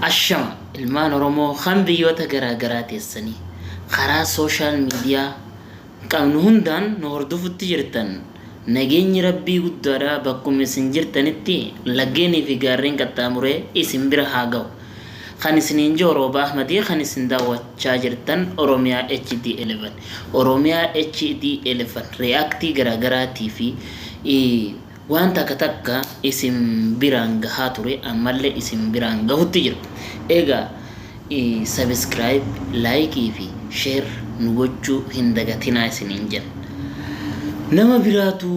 Ashama ilmaan Oromoo kan biyyoota garaa garaa teessanii karaa social media qabnu hundaan nu hordofutti jirtan nageenyi Rabbii guddaadha bakkuma isin jirtanitti laggeenii fi gaarreen qaxxaamuree isin bira haa gahu. Kan isiniin jiru Roobaa Ahmadii kan isin daawwachaa jirtan Oromiyaa HD 11. Oromiyaa HD 11 react garaa garaatii fi waan takka takka isin biraan gahaa ture ammallee isin biraan gahutti jira. Egaa subscribe, like fi share nu gochuu hin dagatinaa isiniin jenna. Nama biraatu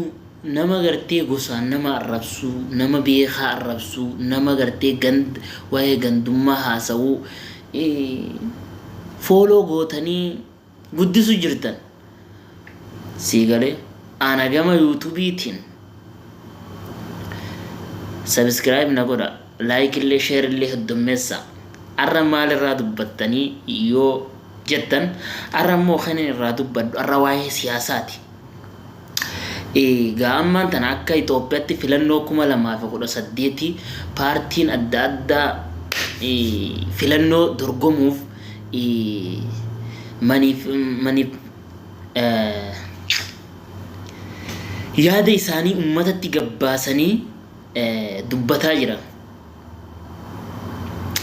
nama gartee gosaan nama arrabsuu, nama beekaa arrabsuu, nama gartee gand waa'ee gandummaa haasawuu fooloo gootanii guddisu jirtan. Sii galee ana gama yuutuubiitiin subscribe na godha, like illee share illee heddummeessa. Arra maal irraa dubbattanii yoo jettan, arra immoo kan inni irraa dubbadhu arra waa'ee siyaasaati. Egaa ammaan tana akka Itoophiyaatti filannoo 2018 paartiin adda addaa filannoo dorgomuuf maniif maniif yaada isaanii uummatatti gabbaasanii dubbataa jiran.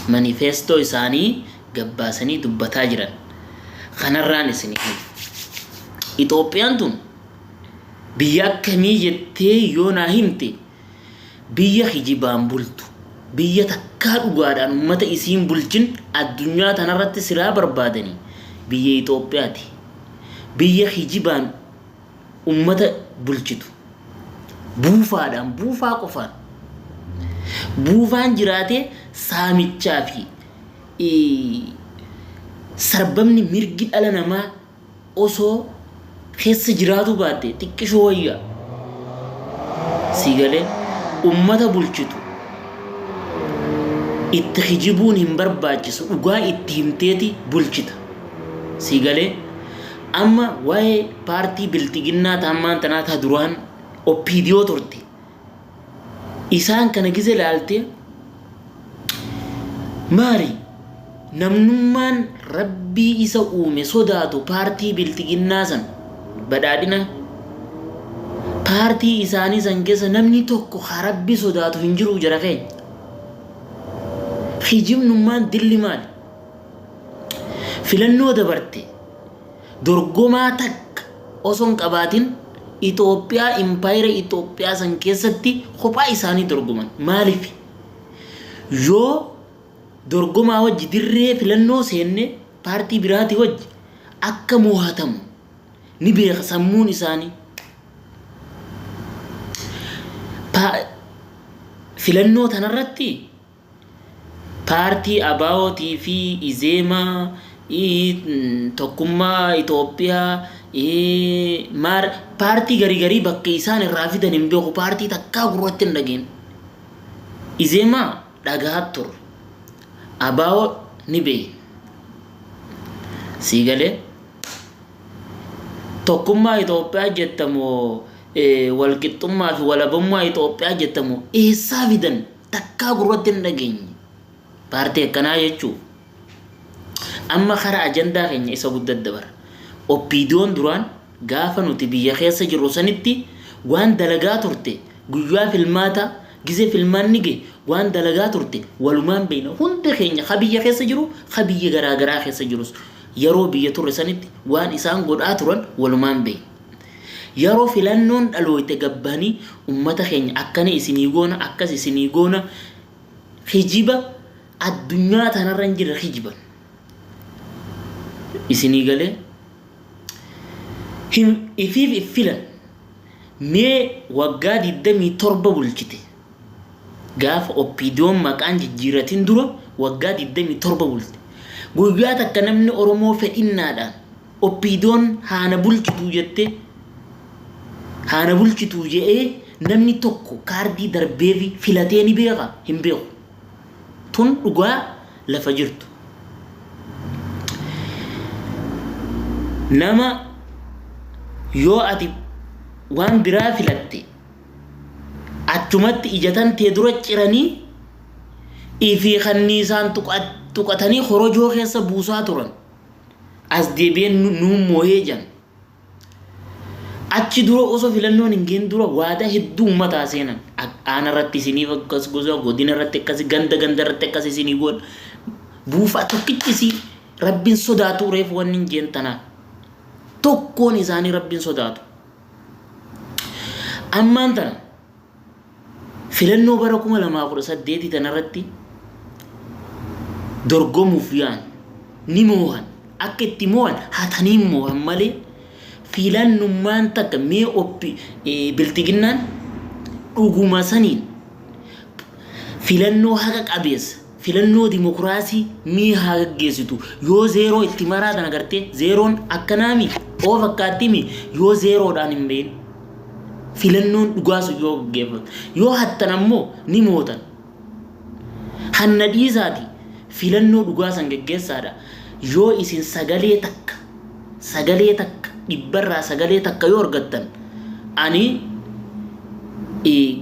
Manifeestoo isaanii gabbaasanii dubbataa jiran. Kanarraan isinii hima. Itoophiyaan tun biyya akkamii jettee yoo naa himte, biyya kijibaan bultu, biyya takkaa dhugaadhaan ummata isiin bulchin addunyaa tanarratti silaa barbaadanii biyya Itoophiyaati. Biyya kijibaan ummata bulchitu. Buufaadhaan, buufaa qofaan. Buufaan jiraatee saamichaa fi sarbamni mirgi dhala namaa osoo keessa jiraatuu baatte xiqqishoo wayya. Sii galee ummata bulchitu itti kijibuun hin barbaachisu, dhugaa itti himteeti bulchita. Sii galee amma waa'ee paartii bilxiginnaa taammaan tanaa ta duraan OPDO turte. Isaan kana gize laalte maali namnummaan Rabbii isa uume sodaatu paartii bilxiginnaa san badhaadhina paartii isaanii san keessa namni tokko ka Rabbi sodaatu hin jiru jara keenya. Kijibnummaan dilli maali? Filannoo dabarte dorgomaa takka osoo hin qabaatin Itoophiyaa impaayera Itoophiyaa san keessatti kophaa isaanii dorgoman. Maaliif? Yoo dorgomaa wajji dirree filannoo seenne paartii biraatii wajji akka mo'atamu ni beeka sammuun isaanii. Filannoo tanarratti Paartii ABO-tii fi Izeemaa, Tokkummaa Itoophiyaa, maar paartii garii garii bakka isaan irraa fidan hin beeku, paartii takkaa gurratti hin dhageen. Izeemaa dhagahaa turre. ABO ni beekna. Sii galee? Tokkummaa Itoophiyaa jettamoo walqixxummaa fi walabummaa Itoophiyaa jettamoo eessaa fidan? Takkaa gurratti hin dhageenye. Paartii akkanaa jechuu. Amma kara ajandaa keenya isa guddaa dabara. OPDOn duraan gaafa nuti biyya keessa jirru sanitti waan dalagaa turte, guyyaa filmaata gize filmaanni gahe waan dalagaa turte walumaan beekna. Hunda keenya ka biyya keessa jiru ka biyya garaa garaa keessa jirus yeroo biyya turre sanitti waan isaan godhaa turan walumaan beekna. Yeroo filannoon dhalooyte gabbahanii ummata keenya akkana isinii goona akkas isinii goona, kijiba addunyaa tanarra hin jirre kijiban. Isinii galee hin ifiif if filan. Mee waggaa 27 bulchite, gaafa OPDOn maqaan jijjiirratin dura waggaa 27 bulte. Guyyaa takka namni Oromoo fedhinnaadhaan OPDOn haa na bulchituu jettee, haa na bulchituu je'ee namni tokko kaardii darbeefi filatee ni beeka? Hin beeku. Tun dhugaa lafa jirtu. Nama yoo ati waan biraa filatte achumatti ija tantee dura ciranii Ifii kanniisaan tuqatanii korojoo keessa buusaa turan. As deebi'een nuun moohee jedhan. Achi dura osoo filannoon hin gahin dura waadaa hedduu uummataa seenan. Aana irratti isiniif akkas gosa, godina irratti akkas, ganda ganda irratti akkas isinii godha. Buufaa tokkichi isii Rabbiin sodaatu reefu wanni hin jeen tanaa. Tokkoon isaanii Rabbiin sodaatu. Ammaan tana filannoo bara 2018 tanarratti dorgomuuf yaa'an ni moohan. Akka itti moohan hatanii moohan malee filannummaan takka mee oppi bilxiginnaan dhuguma saniin filannoo haqa qabeessa filannoo dimokiraasii mii haa gaggeessitu. Yoo zeeroo itti maraa tana gartee zeeroon akkanaami oo fakkaatti yoo zeeroodhaan hin behin filannoon dhugaa sun yoo gaggeeffamte, yoo hattan ammoo ni mootan. Hanna dhiisaati filannoo dhugaa san geggeessaadha. Yoo isin sagalee takka sagalee takka dhibbarraa sagalee takka yoo argattan, ani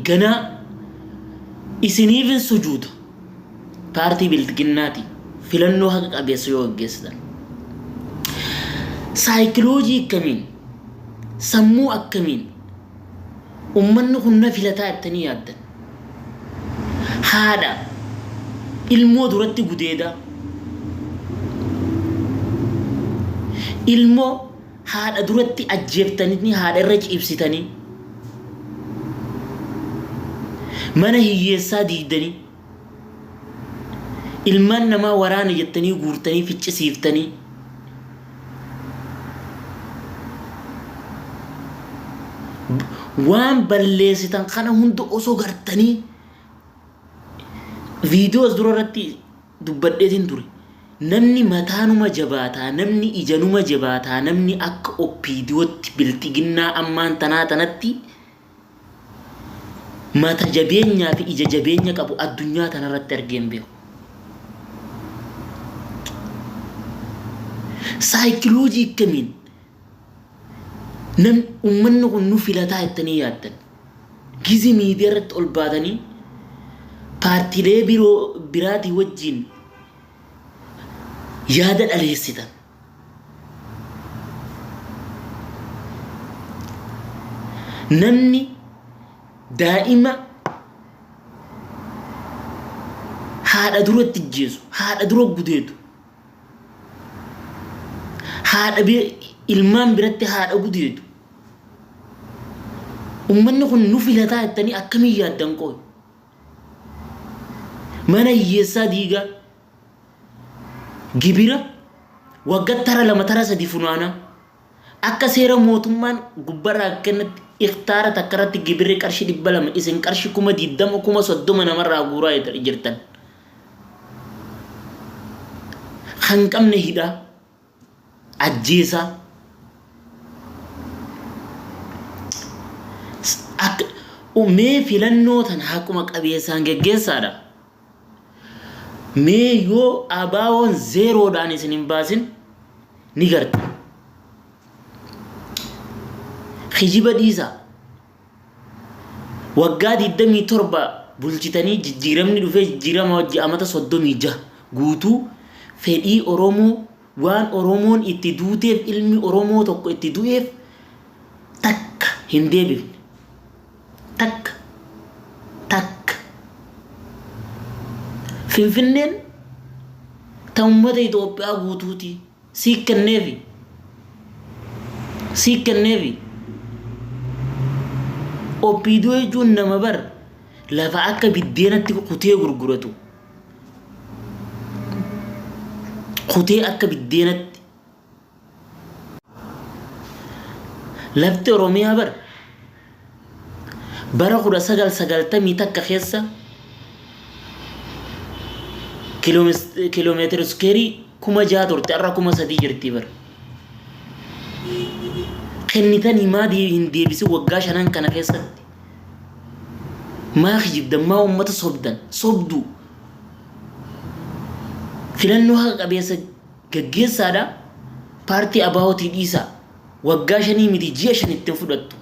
ganaa isiniifin sujuuda. Paartii bilxiginnaati filannoo haqa qabeessa yoo gaggeessitan. Saayikiloojii akkamiin, sammuu akkamiin ummanni kun na filataa jettanii yaaddan? Haadha ilmoo duratti gudeedaa, ilmoo haadha duratti ajjeeftanii haadha irra ciibsitanii, mana hiyyeessaa diigdanii, ilmaan namaa waraana jettanii guurtanii ficcisiiftanii, waan balleessitan kana hunda osoo gartanii, viidiyoo as dura irratti dubbadheetiin ture. Namni mataanuma jabaataa, namni ijanuma jabaataa, namni akka OPDOtti bilxiginnaa ammaan tanaa tanatti mata jabeenyaa fi ija jabeenya qabu addunyaa tanarratti argee hin beeku. Saayikiloojii akkamiin nam uummanni kun nu filataa jettanii yaaddan? Gizi miidiyaa irratti ol baatanii paartiilee biroo biraatii wajjin yaada dhaleessitan. Namni daa'ima haadha duratti ijjeesu, haadha dura gudeedu, haadha ilmaan biratti haadha gudeedu. Uummanni kun nu filataa jettanii akkamiin yaaddan qooyi? Mana hiyyeessaa diigaa, gibira waggaa tara lama tara sadi funaanaa, akka seera mootummaan gubbarraa kennetti hektaara takka irratti gibirri qarshii 200, isin qarshii 20,000, 30,000 namarraa guuraa jirtan. Kan qabne hidhaa, ajjeesaa. Akka mee filannoo tana haquma qabeessaan geggeessaadha. Mee yoo ABO'n zeeroodhaan isin hin baasin ni garta. Kijiba dhiisaa. Waggaa 27 bulchitanii jijjiiramni dhufee jijjiirama hojii amata 36 guutuu fedhii Oromoo, waan Oromoon itti duuteef, ilmi Oromoo tokko itti du'eef takka hin deebifne. Takka. Takka. Finfinneen ta uummata Itoophiyaa guutuuti. Sii kenneefi. Sii kenneefi. OPDO jechuun nama bar lafa akka biddeenatti kutee gurguratu. Kutee akka biddeenatti. Lafti Oromiyaa bar bara 1991 keessa kiiloomeetira iskeerii 6,000 turte, har'a 3,000 jirti bara. Kennitanii maa hin deebisin waggaa shanan kana keessatti? Maa kijibdan? Maa uummata sobdan? Sobduu. Filannoo haqa qabeessa gaggeessaadha. Paartii ABO'tii dhiisaa. Waggaa shanii miti, ji'a shan ittiin fudhattu.